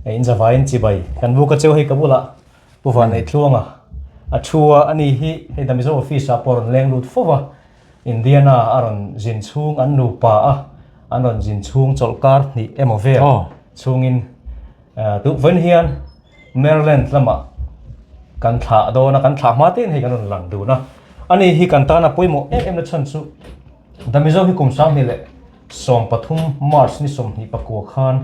In zavaiin chibai kan buk a cheu hei ka bulah Pu Vanneih-Tluanga a thu a, ani hi hei The Mizo Office ah pawh a rawn leng lut fo va, Indiana a rawn zin chhung an nupa a, an rawn zin chhung chawlhkar hnih emaw vel chhungin tukvain hian Maryland lamah kan thlah dawn a, kan thlah hma tein hei kan rawn lang dun a, ani hi kan tana pawimawh em em na chhan chu The Mizo hi kum 2013 March ni 24 khan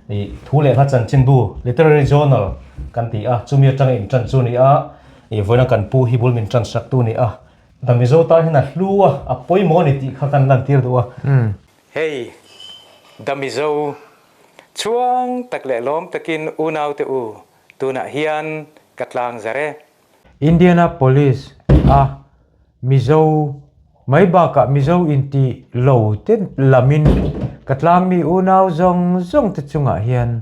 Ih thu leh hla chanchinbu, literary journal, kan ti a, chumi atanga inṭan chu a ni a, ih vawiina kan pu hi bul min ṭan sak tu a ni a, The Mizo tan hian a hlu a, a pawimawh a ni tih kha kan lantir duh a. Hei, The Mizo, chhuang tak leh lawm takin unaute u, tunah hian ka tlang zar e. Indianapolis a Mizo mai bakah Mizo inti lo te lamin ka tlangmi unau zawng zawng te chungah hian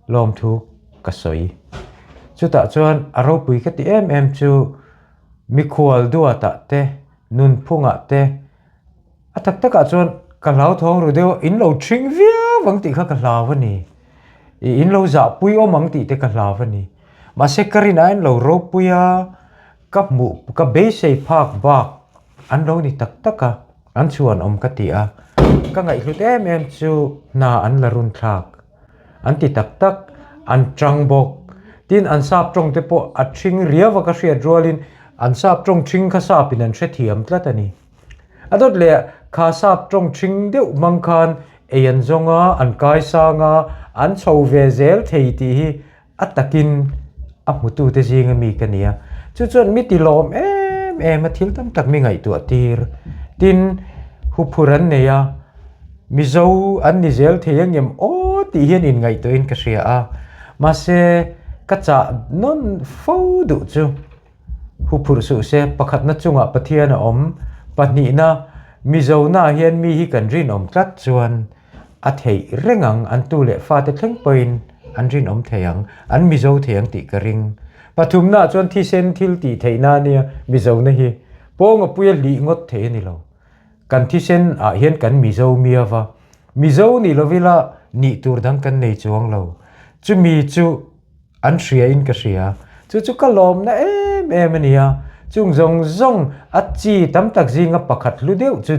lawmthu ka sawi. Chutah chuan a ropui ka ti em em chu mikhual duatah te, nunphungah te, A tak takah chuan ka hlauthawng ru deuh a, in lo ṭhing viau ang tih kha ka hlau a ni. Ih in lo zahpui awm ang tih te ka hlau a ni. Mahse ka rinah in lo ropui a, ka hmuh ka beisei phak bak an lo ni tak tak a, an chhuan awm ka ti a. Ka ngaihhlut em em chu hna an la run thlak an ti tak tak, an ṭang bawk. Tin an sap ṭawng te pawh a ṭhing riau a ka hriat rualin an sap ṭawng ṭhing kha sapin an hrethiam tlat a ni. A dawt leh kha sap tawng ṭhing deuh hmang khan ei an zawng a, an kai sang a, an chho ve zel thei tih hi a takin a hmutute zinga mi ka ni a. Chu chuan mi ti lawm em em a, thil tam tak mi ngaihtuah tir. Tin, huphur an nei a, Mizo an ni zel thei angem aw tih hian inngaihtuahin ka hria a. Mahse, ka chah nawn fo duh chu. Huphurh suh se, pakhatna chungah Pathian a awm, pahnihna, Mizona hian mi hi kan rinawm tlat chuan a theih reng ang, an tu leh fate thleng pawhin an rinawm thei ang, an Mizo thei ang tih ka ring. Pathumnaah chuan thisen thil tih theihna a nia, Mizona hi pawnga puia hlih ngawt thei a ni lo. Kan thisen ah hian kan Mizo mia va, Mizo nih lovila nih tur dang kan nei chuang lo. Chumi chu An hria in ka hria. Chu chu ka lawmna em em a nia. Chung zawng zawng a chi tam tak zinga pakhat hlu deuh chu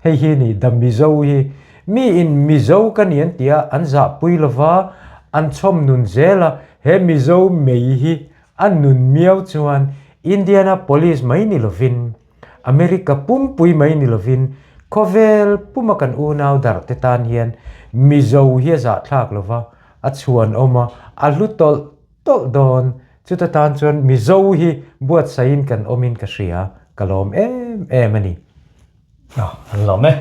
hei hi a ni, The Mizo hi. Mi in Mizo ka ni an ti a, an zahpui lova, an chhawm nun zel a, he Mizo mei hi a nun miau chuan Indianapolis mai ni lovin, America pumpui mai ni lovin khawvel puma kan unau darh te tan hian Mizo hi a zahthlak lova, a chhuan awm a, a hlu tawlh tawlh dawn. Chuta tan chuan Mizo hi buatsaihin kan awmin ka hria, ka lawm em em a ni. An lawm e.